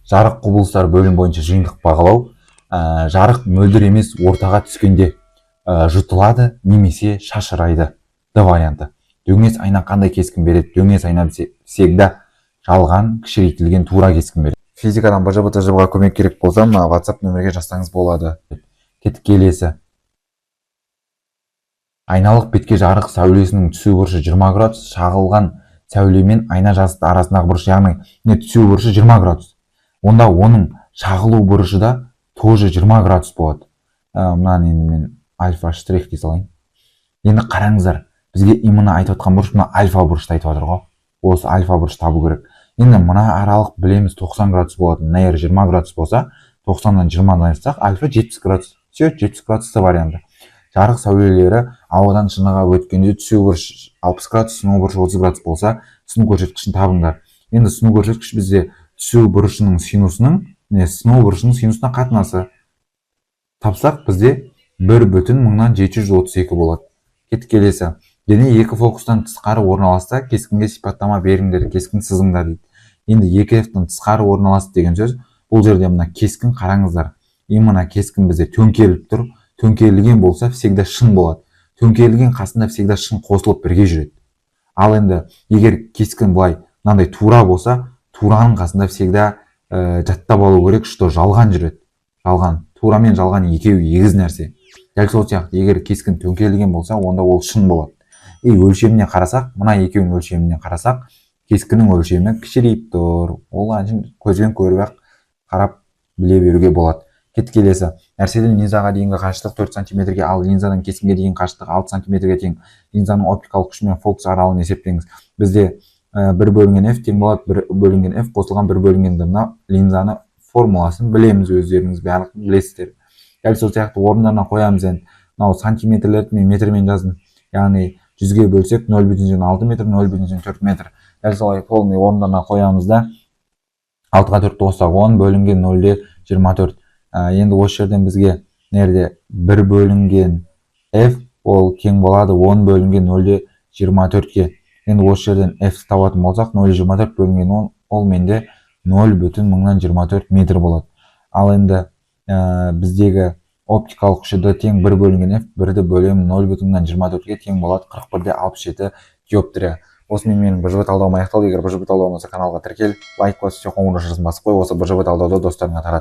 Жарық құбылыстары бөлім бойынша жиынтық бағалау. Жарық мөлдір емес ортаға түскенде жұтылады немесе шашырайды. Д варианты. Дөңес айна қандай кескін береді? Дөңес айна всегда жалған, кішірейтілген тура кескін береді. Физикадан БЖБ, ТЖБ-ға көмек керек болса, мына WhatsApp нөмірге жазсаңыз болады. Кеттік, келесі. Айналық бетке жарық сәулесінің түсу бұрышы 20 градус, шағылған сәуле мен айна жазықты арасындағы бұрыш, яғни не, түсу бұрышы 20 градус. Онда оның шағылу бұрышы да тоже 20 градус болады. Мынаны енді мен альфа штрих дей салайын. Енді қараңыздар, бізге именно айтып отқан бұрыш мына альфа бұрышты айтып жатыр ғой. Осы альфа бұрыш табу керек. Енді мына аралық білеміз, 90 градус болатын. Мына жері 20 градус болса, 90-нан 20-дан айырсақ, альфа 70 градус. Все, 70 градус варианты. Жарық сәулелері ауадан шыныға өткенде түсу бұрыш 60 градус, сыну бұрышы 30 градус болса, сыну көрсеткішін табыңдар. Енді сыну көрсеткіш бізде түсу бұрышының синусының, міне, сыну бұрышының синусына қатынасы. Тапсақ, бізде 1,732 болады. Кеттік, келесі. Дене екі фокустан тысқары орналасса, кескінге сипаттама беріңдер, кескін сызыңдар дейді. Енді екі F-тан тысқары орналасты деген сөз, бұл жерде мына кескін, қараңыздар, именно кескін бізде төңкеріліп тұр. Төңкерілген болса, всегда шын болады. Төңкерілген қасында всегда шын қосылып бірге жүреді. Ал енді егер кескін былай мынандай тура болса, тураның қасында всегда жаттап алу керек, что жалған жүреді. Жалған, тура мен жалған екеуі егіз нәрсе. Дәл сол сияқты, егер кескін төңкерілген болса, онда ол шын болады. И өлшеміне қарасақ, мына екеуінің өлшеміне қарасақ, кескіннің өлшемі кішірейіп тұр. Ол әншейін көзбен көріп ақ қарап біле беруге болады. Кеттік, келесі. Нәрседен линзаға дейінгі қашықтық 4 сантиметрге, ал линзадан кескінге дейін қашықтық 6 сантиметрге тең. Линзаның оптикалық күші мен фокус аралығын есептеңіз. Бізде 1 бөлінген f тең болады 1 бөлінген f қосылған 1 бөлінген d. Мына линзаны формуласын білеміз, өздеріңіз барлық білесіздер. Дәл сол сияқты орындарына қоямыз. Енді мынау сантиметрлерді мен метрмен жаздым, яғни 100-ге бөлсек, 0,6 метр, 0,4 метр. Дәл солай полный орындарына қоямыз да, алтыға төртті қоссақ, 10 бөлінген 0,24. Енді осы жерден бізге мына жерде бір бөлінген f, ол тең болады 10 бөлінген 0,24-ке. Енді осы жерден f табатын болсақ, 0,24 бөлінген 10, ол менде 0,024 метр болады. Ал енді біздегі оптикалық күші d тең 1 бөлінген f, бірді бөлемін 0,24-ке, тең болады 41,67 диоптрия. Осымен менің БЖБ талдауым аяқталды. Егер БЖБ талдау ұнаса, каналға тіркел, лайк бас, қоңырау басып қой. Осы БЖБ талдауды достарыңа тарат.